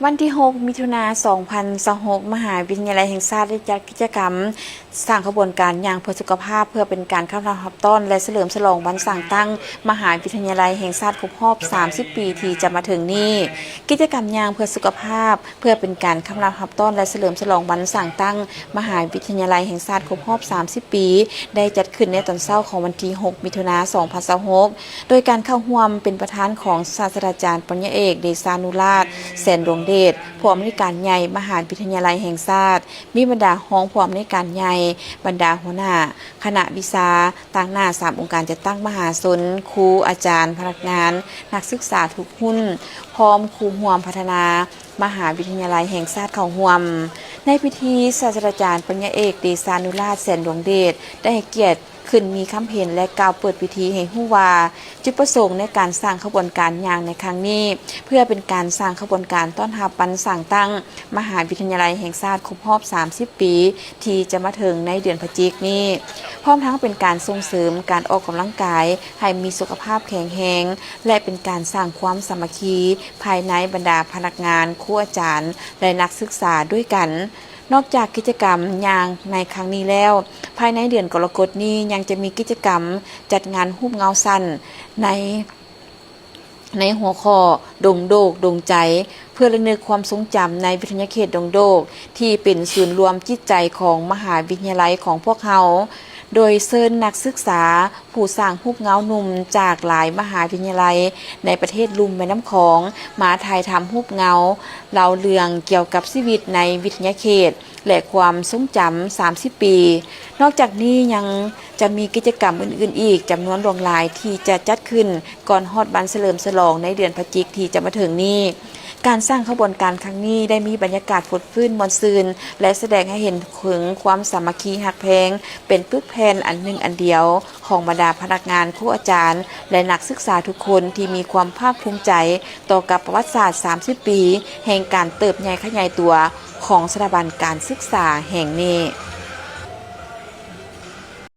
ວັນທີຫົກ ມິຖຸນາ ສອງພັນຊາວຫົກ ມະຫາວິທະຍາໄລແຫ່ງຊາດໄດ້ຈັດກິດຈະກຳສ້າງຂະບວນການຍ່າງເພື່ອສຸຂະພາບ ເພື່ອເປັນການຕ້ອນຮັບຮັບຕ້ອນ ແລະ ສະເຫຼີມສະຫຼອງວັນສ້າງຕັ້ງມະຫາວິທະຍາໄລແຫ່ງຊາດຄົບຮອບສາມສິບປີທີ່ຈະມາເຖິງນີ້. ກິດຈະກຳຍ່າງເພື່ອສຸຂະພາບ ເພື່ອເປັນການຕ້ອນຮັບຮັບຕ້ອນ ແລະ ສະເຫຼີມສະຫຼອງວັນສ້າງຕັ້ງມະຫາວິທະຍາໄລແຫ່ງຊາດຄົບຮອບສາມສິບປີ ໄດ້ຈັດຂຶ້ນໃນຕອນເຊົ້າຂອງວັນທີຫົກ ມິຖຸນາ ສອງພັນຊາວຫົກ ໂດຍການເຂົ້າຮ່ວມເປັນປະທານຂອງສາດສະດາຈານ ປັນຍາເອກ ເດຊານຸລາດ ແສນດວງເດດ ຜູ້ອຳນວຍການໃຫຍ່ມະຫາວິທະຍາໄລແຫ່ງຊາດ, ມີບັນດາຮອງຜູ້ອຳນວຍການໃຫຍ່, ບັນດາຫົວໜ້າຄະນະວິຊາ, ຕາງໜ້າສາມອົງການຈັດຕັ້ງມະຫາຊົນ, ຄູ, ອາຈານ, ພະນັກງານ, ນັກສຶກສາທຸກຮຸ່ນ, ພ້ອມຄູ່ຮ່ວມພັດທະນາມະຫາວິທະຍາໄລແຫ່ງຊາດເຂົ້າຮ່ວມ. ໃນພິທີ, ສາດສະດາຈານ ປັນຍາເອກ ເດຊານຸລາດ ແສນດວງເດດ ໄດ້ໃຫ້ກຽດ ຂຶ້ນມີຄຳເຫັນ ແລະ ກ່າວເປີດພິທີໃຫ້ຮູ້ວ່າ ຈຸດປະສົງໃນການສ້າງຂະບວນການຍ່າງໃນຄັ້ງນີ້ ເພື່ອເປັນການສ້າງຂະບວນການຕ້ອນຮັບວັນສ້າງຕັ້ງມະຫາວິທະຍາໄລແຫ່ງຊາດຄົບຮອບສາມສິບປີ ທີ່ຈະມາເຖິງໃນເດືອນພະຈິກນີ້, ພ້ອມທັງເປັນການສົ່ງເສີມການອອກກຳລັງກາຍໃຫ້ມີສຸຂະພາບແຂງແຮງ ແລະ ເປັນການສ້າງຄວາມສາມັກຄີພາຍໃນບັນດາພະນັກງານ, ຄູອາຈານ ແລະ ນັກສຶກສາດ້ວຍກັນ. ນອກຈາກກິດຈະກຳຍ່າງໃນຄັ້ງນີ້ແລ້ວ, ພາຍໃນເດືອນກໍລະກົດນີ້ຍັງຈະມີກິດຈະກຳຈັດງານຮູບເງົາສັ້ນໃນ ໃນຫົວຂໍ້ດົງໂດກດົງໃຈ ເພື່ອລະນຶກຄວາມຊົງຈຳໃນວິທະຍາເຂດດົງໂດກ ທີ່ເປັນສູນລວມຈິດໃຈຂອງມະຫາວິທະຍາໄລຂອງພວກເຮົາ, ໂດຍເຊີນນັກສຶກສາ ຜູ້ສ້າງຮູບເງົາໜຸ່ມຈາກຫຼາຍມະຫາວິທະຍາໄລໃນປະເທດລຸ່ມແມ່ນ້ຳຂອງ ມາຖ່າຍທຳຮູບເງົາເລົ່າເລື່ອງກ່ຽວກັບຊີວິດໃນວິທະຍາເຂດ ແລະ ຄວາມຊົງຈຳສາມສິບປີ. ນອກຈາກນີ້ຍັງຈະມີກິດຈະກຳອື່ນໆອີກຈຳນວນຫຼວງຫຼາຍທີ່ຈະຈັດຂຶ້ນກ່ອນຮອດວັນສະເຫຼີມສະຫຼອງໃນເດືອນພະຈິກທີ່ຈະມາເຖິງນີ້. ການສ້າງຂະບວນການຄັ້ງນີ້ໄດ້ມີບັນຍາກາດຟົດຟື້ນມ່ວນຊື່ນ ແລະ ສະແດງໃຫ້ເຫັນເຖິງຄວາມສາມັກຄີຮັກແພງ ເປັນປຶກແຜ່ນອັນໜຶ່ງອັນດຽວຂອງບັນດາພະນັກງານ, ຄູອາຈານ ແລະ ນັກສຶກສາທຸກຄົນທີ່ມີຄວາມພາກພູມໃຈຕໍ່ກັບປະຫວັດສາດສາມສິບປີແຫ່ງການເຕີບໃຫຍ່ຂະຫຍາຍຕົວຂອງສະຖາບັນການສຶກສາແຫ່ງນີ້.